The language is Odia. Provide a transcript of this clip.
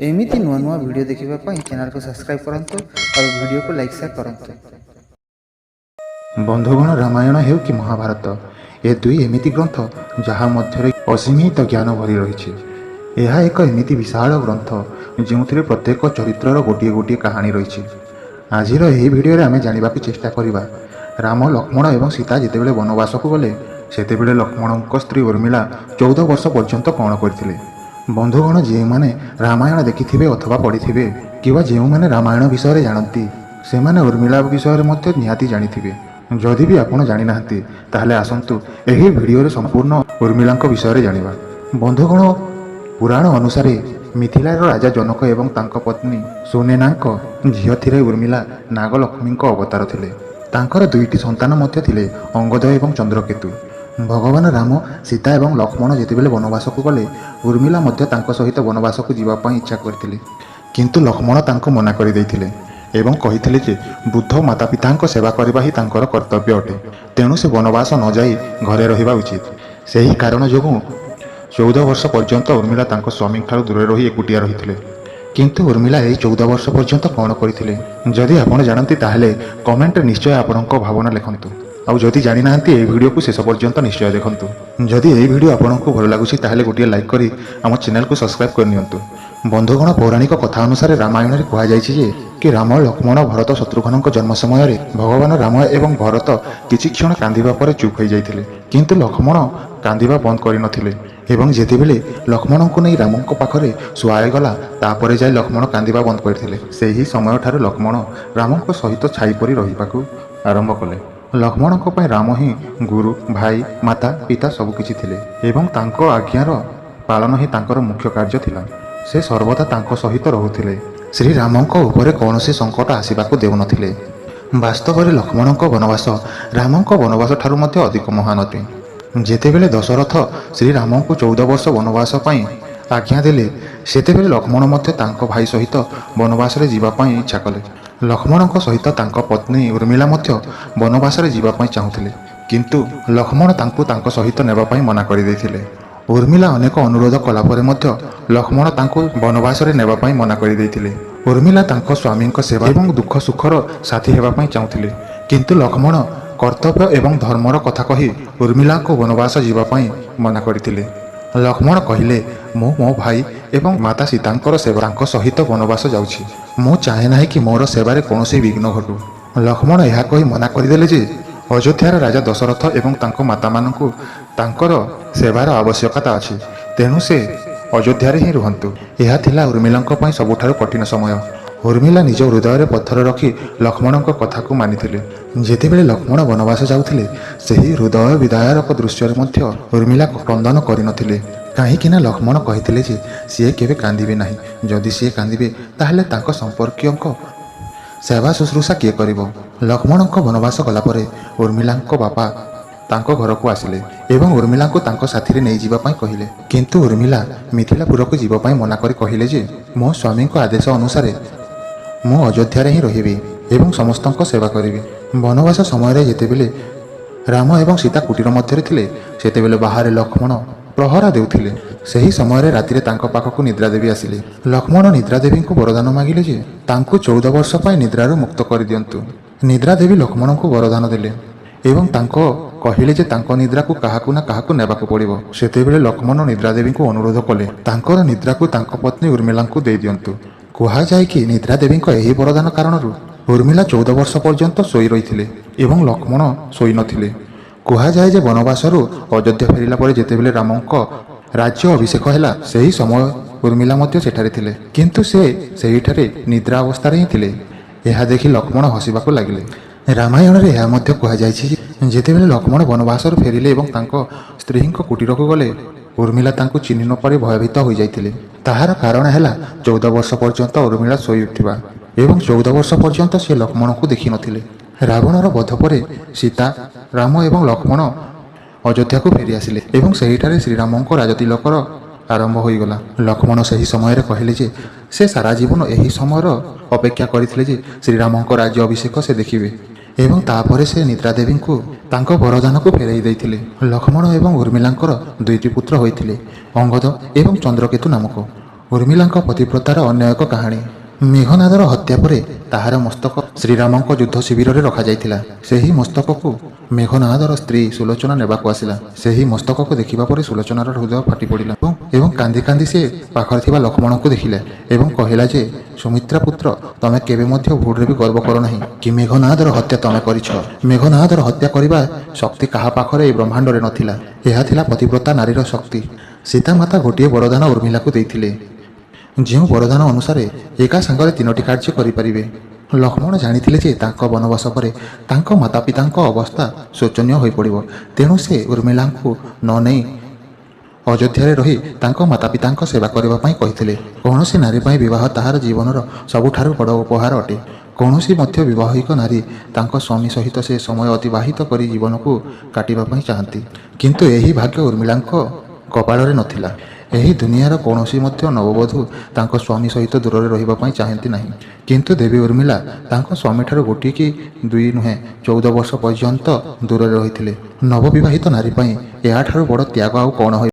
ଏମିତି ନୂଆ ନୂଆ ଭିଡ଼ିଓ ଦେଖିବା ପାଇଁ ଚ୍ୟାନେଲକୁ ସବସ୍କ୍ରାଇବ୍ କରନ୍ତୁ ଆଉ ଭିଡ଼ିଓକୁ ଲାଇକ୍, ସେୟାର କରନ୍ତୁ। ବନ୍ଧୁଗଣ, ରାମାୟଣ ହେଉ କି ମହାଭାରତ, ଏ ଦୁଇ ଏମିତି ଗ୍ରନ୍ଥ ଯାହା ମଧ୍ୟରେ ଅସୀମିତ ଜ୍ଞାନ ଭରି ରହିଛି। ଏହା ଏକ ଏମିତି ବିଶାଳ ଗ୍ରନ୍ଥ, ଯେଉଁଥିରେ ପ୍ରତ୍ୟେକ ଚରିତ୍ରର ଗୋଟିଏ ଗୋଟିଏ କାହାଣୀ ରହିଛି। ଆଜିର ଏହି ଭିଡ଼ିଓରେ ଆମେ ଜାଣିବାକୁ ଚେଷ୍ଟା କରିବା, ରାମ, ଲକ୍ଷ୍ମଣ ଏବଂ ସୀତା ଯେତେବେଳେ ବନବାସକୁ ଗଲେ, ସେତେବେଳେ ଲକ୍ଷ୍ମଣଙ୍କ ସ୍ତ୍ରୀ ଉର୍ମିଳା 14 ବର୍ଷ ପର୍ଯ୍ୟନ୍ତ କ'ଣ କରିଥିଲେ। ବନ୍ଧୁଗଣ, ଯେଉଁମାନେ ରାମାୟଣ ଦେଖିଥିବେ ଅଥବା ପଢ଼ିଥିବେ କିମ୍ବା ଯେଉଁମାନେ ରାମାୟଣ ବିଷୟରେ ଜାଣନ୍ତି, ସେମାନେ ଉର୍ମିଳା ବିଷୟରେ ମଧ୍ୟ ନିହାତି ଜାଣିଥିବେ। ଯଦି ବି ଆପଣ ଜାଣିନାହାନ୍ତି, ତାହେଲେ ଆସନ୍ତୁ ଏହି ଭିଡ଼ିଓରେ ସମ୍ପୂର୍ଣ୍ଣ ଉର୍ମିଳାଙ୍କ ବିଷୟରେ ଜାଣିବା। ବନ୍ଧୁଗଣ, ପୁରାଣ ଅନୁସାରେ ମିଥିଳାର ରାଜା ଜନକ ଏବଂ ତାଙ୍କ ପତ୍ନୀ ସୁନେନାଙ୍କ ଝିଅ ଥିଲେ ଉର୍ମିଳା। ନାଗଲକ୍ଷ୍ମୀଙ୍କ ଅବତାର ଥିଲେ। ତାଙ୍କର ଦୁଇଟି ସନ୍ତାନ ମଧ୍ୟ ଥିଲେ, ଅଙ୍ଗଦ ଏବଂ ଚନ୍ଦ୍ରକେତୁ। ଭଗବାନ ରାମ, ସୀତା ଏବଂ ଲକ୍ଷ୍ମଣ ଯେତେବେଳେ ବନବାସକୁ ଗଲେ, ଉର୍ମିଳା ମଧ୍ୟ ତାଙ୍କ ସହିତ ବନବାସକୁ ଯିବା ପାଇଁ ଇଚ୍ଛା କରିଥିଲେ। କିନ୍ତୁ ଲକ୍ଷ୍ମଣ ତାଙ୍କୁ ମନା କରିଦେଇଥିଲେ ଏବଂ କହିଥିଲେ ଯେ ବୃଦ୍ଧ ମାତା ପିତାଙ୍କ ସେବା କରିବା ହିଁ ତାଙ୍କର କର୍ତ୍ତବ୍ୟ ଅଟେ, ତେଣୁ ସେ ବନବାସ ନ ଯାଇ ଘରେ ରହିବା ଉଚିତ। ସେହି କାରଣ ଯୋଗୁଁ 14 ବର୍ଷ ପର୍ଯ୍ୟନ୍ତ ଉର୍ମିଳା ତାଙ୍କ ସ୍ୱାମୀଙ୍କଠାରୁ ଦୂରରେ ରହି ଏକୁଟିଆ ରହିଥିଲେ। କିନ୍ତୁ ଉର୍ମିଳା ଏହି 14 ବର୍ଷ ପର୍ଯ୍ୟନ୍ତ କ'ଣ କରିଥିଲେ? ଯଦି ଆପଣ ଜାଣନ୍ତି, ତାହେଲେ କମେଣ୍ଟରେ ନିଶ୍ଚୟ ଆପଣଙ୍କ ଭାବନା ଲେଖନ୍ତୁ। ଆଉ ଯଦି ଜାଣିନାହାନ୍ତି, ଏହି ଭିଡ଼ିଓକୁ ଶେଷ ପର୍ଯ୍ୟନ୍ତ ନିଶ୍ଚୟ ଦେଖନ୍ତୁ। ଯଦି ଏହି ଭିଡ଼ିଓ ଆପଣଙ୍କୁ ଭଲ ଲାଗୁଛି, ତାହେଲେ ଗୋଟିଏ ଲାଇକ୍ କରି ଆମ ଚ୍ୟାନେଲକୁ ସବସ୍କ୍ରାଇବ୍ କରିନିଅନ୍ତୁ। ବନ୍ଧୁଗଣ, ପୌରାଣିକ କଥା ଅନୁସାରେ ରାମାୟଣରେ କୁହାଯାଇଛି ଯେ କି ରାମ, ଲକ୍ଷ୍ମଣ, ଭରତ, ଶତ୍ରୁଘ୍ନଙ୍କ ଜନ୍ମ ସମୟରେ ଭଗବାନ ରାମ ଏବଂ ଭରତ କିଛି କ୍ଷଣ କାନ୍ଦିବା ପରେ ଚୁପ୍ ହୋଇଯାଇଥିଲେ। କିନ୍ତୁ ଲକ୍ଷ୍ମଣ କାନ୍ଦିବା ବନ୍ଦ କରିନଥିଲେ ଏବଂ ଯେତେବେଳେ ଲକ୍ଷ୍ମଣଙ୍କୁ ନେଇ ରାମଙ୍କ ପାଖରେ ଶୁଆଇଗଲା, ତାପରେ ଯାଇ ଲକ୍ଷ୍ମଣ କାନ୍ଦିବା ବନ୍ଦ କରିଥିଲେ। ସେହି ସମୟଠାରୁ ଲକ୍ଷ୍ମଣ ରାମଙ୍କ ସହିତ ଛାଇ ପରି ରହିବାକୁ ଆରମ୍ଭ କଲେ। ଲକ୍ଷ୍ମଣଙ୍କ ପାଇଁ ରାମ ହିଁ ଗୁରୁ, ଭାଇ, ମାତା, ପିତା ସବୁକିଛି ଥିଲେ ଏବଂ ତାଙ୍କ ଆଜ୍ଞାର ପାଳନ ହିଁ ତାଙ୍କର ମୁଖ୍ୟ କାର୍ଯ୍ୟ ଥିଲା। ସେ ସର୍ବଦା ତାଙ୍କ ସହିତ ରହୁଥିଲେ। ଶ୍ରୀରାମଙ୍କ ଉପରେ କୌଣସି ସଙ୍କଟ ଆସିବାକୁ ଦେଉନଥିଲେ। ବାସ୍ତବରେ ଲକ୍ଷ୍ମଣଙ୍କ ବନବାସ ରାମଙ୍କ ବନବାସ ଠାରୁ ମଧ୍ୟ ଅଧିକ ମହାନ ଅଟେ। ଯେତେବେଳେ ଦଶରଥ ଶ୍ରୀରାମଙ୍କୁ 14 ବର୍ଷ ବନବାସ ପାଇଁ ଆଜ୍ଞା ଦେଲେ, ସେତେବେଳେ ଲକ୍ଷ୍ମଣ ମଧ୍ୟ ତାଙ୍କ ଭାଇ ସହିତ ବନବାସରେ ଯିବା ପାଇଁ ଇଚ୍ଛା କଲେ। ଲକ୍ଷ୍ମଣଙ୍କ ସହିତ ତାଙ୍କ ପତ୍ନୀ ଉର୍ମିଳା ମଧ୍ୟ ବନବାସରେ ଯିବା ପାଇଁ ଚାହୁଁଥିଲେ, କିନ୍ତୁ ଲକ୍ଷ୍ମଣ ତାଙ୍କୁ ତାଙ୍କ ସହିତ ନେବା ପାଇଁ ମନା କରିଦେଇଥିଲେ। ଉର୍ମିଳା ଅନେକ ଅନୁରୋଧ କଲା ପରେ ମଧ୍ୟ ଲକ୍ଷ୍ମଣ ତାଙ୍କୁ ବନବାସରେ ନେବା ପାଇଁ ମନା କରିଦେଇଥିଲେ। ଉର୍ମିଳା ତାଙ୍କ ସ୍ୱାମୀଙ୍କ ସେବା ଏବଂ ଦୁଃଖ ସୁଖର ସାଥୀ ହେବା ପାଇଁ ଚାହୁଁଥିଲେ, କିନ୍ତୁ ଲକ୍ଷ୍ମଣ କର୍ତ୍ତବ୍ୟ ଏବଂ ଧର୍ମର କଥା କହି ଉର୍ମିଳାଙ୍କୁ ବନବାସ ଯିବା ପାଇଁ ମନା କରିଥିଲେ। ଲକ୍ଷ୍ମଣ କହିଲେ, "ମୁଁ ମୋ ଭାଇ ଏବଂ ମାତା ସୀତାଙ୍କର ସେବା ତାଙ୍କ ସହିତ ବନବାସ ଯାଉଛି। ମୁଁ ଚାହେଁ ନାହିଁ କି ମୋର ସେବାରେ କୌଣସି ବିଘ୍ନ ଘଟୁ।" ଲକ୍ଷ୍ମଣ ଏହା କହି ମନା କରିଦେଲେ ଯେ ଅଯୋଧ୍ୟାର ରାଜା ଦଶରଥ ଏବଂ ତାଙ୍କ ମାତାମାନଙ୍କୁ ତାଙ୍କର ସେବାର ଆବଶ୍ୟକତା ଅଛି, ତେଣୁ ସେ ଅଯୋଧ୍ୟାରେ ହିଁ ରୁହନ୍ତୁ। ଏହା ଥିଲା ଉର୍ମିଳାଙ୍କ ପାଇଁ ସବୁଠାରୁ କଠିନ ସମୟ। ଉର୍ମିଳା ନିଜ ହୃଦୟରେ ପଥର ରଖି ଲକ୍ଷ୍ମଣଙ୍କ କଥାକୁ ମାନିଥିଲେ। ଯେତେବେଳେ ଲକ୍ଷ୍ମଣ ବନବାସ ଯାଉଥିଲେ, ସେହି ହୃଦୟ ବିଦାରକ ଦୃଶ୍ୟରେ ମଧ୍ୟ ଉର୍ମିଳା କ୍ରନ୍ଦନ କରିନଥିଲେ, କାହିଁକି ନା ଲକ୍ଷ୍ମଣ କହିଥିଲେ ଯେ ସିଏ କେବେ କାନ୍ଦିବେ ନାହିଁ। ଯଦି ସିଏ କାନ୍ଦିବେ, ତାହେଲେ ତାଙ୍କ ସମ୍ପର୍କୀୟଙ୍କ ସେବା ଶୁଶ୍ରୂଷା କିଏ କରିବ? ଲକ୍ଷ୍ମଣଙ୍କ ବନବାସ ଗଲା ପରେ ଉର୍ମିଳାଙ୍କ ବାପା ତାଙ୍କ ଘରକୁ ଆସିଲେ ଏବଂ ଉର୍ମିଳାଙ୍କୁ ତାଙ୍କ ସାଥିରେ ନେଇଯିବା ପାଇଁ କହିଲେ। କିନ୍ତୁ ଉର୍ମିଳା ମିଥିଳାପୁରକୁ ଯିବା ପାଇଁ ମନା କରି କହିଲେ ଯେ ମୋ ସ୍ୱାମୀଙ୍କ ଆଦେଶ ଅନୁସାରେ ମୁଁ ଅଯୋଧ୍ୟାରେ ହିଁ ରହିବି ଏବଂ ସମସ୍ତଙ୍କ ସେବା କରିବି। ବନବାସ ସମୟରେ ଯେତେବେଳେ ରାମ ଏବଂ ସୀତା କୁଟୀର ମଧ୍ୟରେ ଥିଲେ, ସେତେବେଳେ ବାହାରେ ଲକ୍ଷ୍ମଣ ପ୍ରହରା ଦେଉଥିଲେ। ସେହି ସମୟରେ ରାତିରେ ତାଙ୍କ ପାଖକୁ ନିଦ୍ରା ଦେବୀ ଆସିଲେ। ଲକ୍ଷ୍ମଣ ନିଦ୍ରା ଦେବୀଙ୍କୁ ବରଦାନ ମାଗିଲେ ଯେ ତାଙ୍କୁ 14 ବର୍ଷ ପାଇଁ ନିଦ୍ରାରୁ ମୁକ୍ତ କରିଦିଅନ୍ତୁ। ନିଦ୍ରା ଦେବୀ ଲକ୍ଷ୍ମଣଙ୍କୁ ବରଦାନ ଦେଲେ ଏବଂ ତାଙ୍କ କହିଲେ ଯେ ତାଙ୍କ ନିଦ୍ରାକୁ କାହାକୁ ନା କାହାକୁ ନେବାକୁ ପଡ଼ିବ। ସେତେବେଳେ ଲକ୍ଷ୍ମଣ ନିଦ୍ରା ଦେବୀଙ୍କୁ ଅନୁରୋଧ କଲେ, ତାଙ୍କର ନିଦ୍ରାକୁ ତାଙ୍କ ପତ୍ନୀ ଉର୍ମିଳାଙ୍କୁ ଦେଇଦିଅନ୍ତୁ। କୁହାଯାଏ କି ନିଦ୍ରା ଦେବୀଙ୍କ ଏହି ବରଦାନ କାରଣରୁ ଉର୍ମିଳା 14 ବର୍ଷ ପର୍ଯ୍ୟନ୍ତ ଶୋଇ ରହିଥିଲେ ଏବଂ ଲକ୍ଷ୍ମଣ ଶୋଇନଥିଲେ। କୁହାଯାଏ ଯେ ବନବାସରୁ ଅଯୋଧ୍ୟା ଫେରିଲା ପରେ ଯେତେବେଳେ ରାମଙ୍କ ରାଜ୍ୟ ଅଭିଷେକ ହେଲା, ସେହି ସମୟ ଉର୍ମିଳା ମଧ୍ୟ ସେଠାରେ ଥିଲେ, କିନ୍ତୁ ସେ ସେହିଠାରେ ନିଦ୍ରା ଅବସ୍ଥାରେ ହିଁ ଥିଲେ। ଏହା ଦେଖି ଲକ୍ଷ୍ମଣ ହସିବାକୁ ଲାଗିଲେ। ରାମାୟଣରେ ଏହା ମଧ୍ୟ କୁହାଯାଇଛି ଯେ ଯେତେବେଳେ ଲକ୍ଷ୍ମଣ ବନବାସରୁ ଫେରିଲେ ଏବଂ ତାଙ୍କ ସ୍ତ୍ରୀଙ୍କ କୁଟୀରକୁ ଗଲେ, ଉର୍ମିଳା ତାଙ୍କୁ ଚିହ୍ନି ନପାରି ଭୟଭୀତ ହୋଇଯାଇଥିଲେ। ତାହାର କାରଣ ହେଲା 14 ବର୍ଷ ପର୍ଯ୍ୟନ୍ତ ଉର୍ମିଳା ଶୋଇଥିବା ଏବଂ 14 ବର୍ଷ ପର୍ଯ୍ୟନ୍ତ ସେ ଲକ୍ଷ୍ମଣଙ୍କୁ ଦେଖିନଥିଲେ। ରାବଣର ବଧ ପରେ ସୀତା, ରାମ ଏବଂ ଲକ୍ଷ୍ମଣ ଅଯୋଧ୍ୟାକୁ ଫେରି ଆସିଲେ ଏବଂ ସେହିଠାରେ ଶ୍ରୀରାମଙ୍କ ରାଜତିଲକର ଆରମ୍ଭ ହୋଇଗଲା। ଲକ୍ଷ୍ମଣ ସେହି ସମୟରେ କହିଲେ ଯେ ସେ ସାରା ଜୀବନ ଏହି ସମୟର ଅପେକ୍ଷା କରିଥିଲେ ଯେ ଶ୍ରୀରାମଙ୍କ ରାଜ୍ୟ ଅଭିଷେକ ସେ ଦେଖିବେ ଏବଂ ତାପରେ ସେ ନିଦ୍ରା ଦେବୀଙ୍କୁ ତାଙ୍କ ବରଦାନକୁ ଫେରାଇ ଦେଇଥିଲେ। ଲକ୍ଷ୍ମଣ ଏବଂ ଉର୍ମିଳାଙ୍କର ଦୁଇଟି ପୁତ୍ର ହୋଇଥିଲେ, ଅଙ୍ଗଦ ଏବଂ ଚନ୍ଦ୍ରକେତୁ ନାମକ। ଉର୍ମିଳାଙ୍କ ପତିବ୍ରତାର ଅନ୍ୟ ଏକ କାହାଣୀ। ମେଘନାଦର ହତ୍ୟା ପରେ ତାହାର ମସ୍ତକ ଶ୍ରୀରାମଙ୍କ ଯୁଦ୍ଧ ଶିବିରରେ ରଖାଯାଇଥିଲା। ସେହି ମସ୍ତକକୁ ମେଘନାଦର ସ୍ତ୍ରୀ ସୁଲୋଚନା ନେବାକୁ ଆସିଲା। ସେହି ମସ୍ତକକୁ ଦେଖିବା ପରେ ସୁଲୋଚନାର ହୃଦୟ ଫାଟି ପଡ଼ିଲା ଏବଂ କାନ୍ଦି କାନ୍ଦି ସେ ପାଖରେ ଥିବା ଲକ୍ଷ୍ମଣଙ୍କୁ ଦେଖିଲା ଏବଂ କହିଲା ଯେ, ସୁମିତ୍ରା ପୁତ୍ର, ତମେ କେବେ ମଧ୍ୟ ଭୁଲରେ ବି ଗର୍ବ କର ନାହିଁ କି ମେଘନାଦର ହତ୍ୟା ତମେ କରିଛ। ମେଘନାଦର ହତ୍ୟା କରିବା ଶକ୍ତି କାହା ପାଖରେ ଏହି ବ୍ରହ୍ମାଣ୍ଡରେ ନଥିଲା। ଏହା ଥିଲା ପତିବ୍ରତା ନାରୀର ଶକ୍ତି। ସୀତାମାତା ଗୋଟିଏ ବରଦାନ ଉର୍ମିଳାକୁ ଦେଇଥିଲେ, ଯେଉଁ ବରଦାନ ଅନୁସାରେ ଏକା ସାଙ୍ଗରେ ତିନୋଟି କାର୍ଯ୍ୟ କରିପାରିବେ। ଲକ୍ଷ୍ମଣ ଜାଣିଥିଲେ ଯେ ତାଙ୍କ ବନବାସ ପରେ ତାଙ୍କ ମାତା ପିତାଙ୍କ ଅବସ୍ଥା ଶୋଚନୀୟ ହୋଇପଡ଼ିବ। ତେଣୁ ସେ ଉର୍ମିଳାଙ୍କୁ ନ ନେଇ ଅଯୋଧ୍ୟାରେ ରହି ତାଙ୍କ ମାତା ପିତାଙ୍କ ସେବା କରିବା ପାଇଁ କହିଥିଲେ। କୌଣସି ନାରୀ ପାଇଁ ବିବାହ ତାହାର ଜୀବନର ସବୁଠାରୁ ବଡ଼ ଉପହାର ଅଟେ। କୌଣସି ମଧ୍ୟ ବିବାହିକ ନାରୀ ତାଙ୍କ ସ୍ୱାମୀ ସହିତ ସେ ସମୟ ଅତିବାହିତ କରି ଜୀବନକୁ କାଟିବା ପାଇଁ ଚାହାନ୍ତି। କିନ୍ତୁ ଏହି ଭାଗ୍ୟ ଉର୍ମିଳାଙ୍କ କପାଳରେ ନଥିଲା। ଏହି ଦୁନିଆର କୌଣସି ମଧ୍ୟ ନବବଧୂ ତାଙ୍କ ସ୍ୱାମୀ ସହିତ ଦୂରରେ ରହିବା ପାଇଁ ଚାହାନ୍ତି ନାହିଁ। କିନ୍ତୁ ଦେବୀ ଉର୍ମିଳା ତାଙ୍କ ସ୍ୱାମୀଠାରୁ ଗୋଟିଏ କି ଦୁଇ ନୁହେଁ, 14 ବର୍ଷ ପର୍ଯ୍ୟନ୍ତ ଦୂରରେ ରହିଥିଲେ। ନବବିବାହିତ ନାରୀ ପାଇଁ ଏହାଠାରୁ ବଡ଼ ତ୍ୟାଗ ଆଉ କ'ଣ ହୋଇ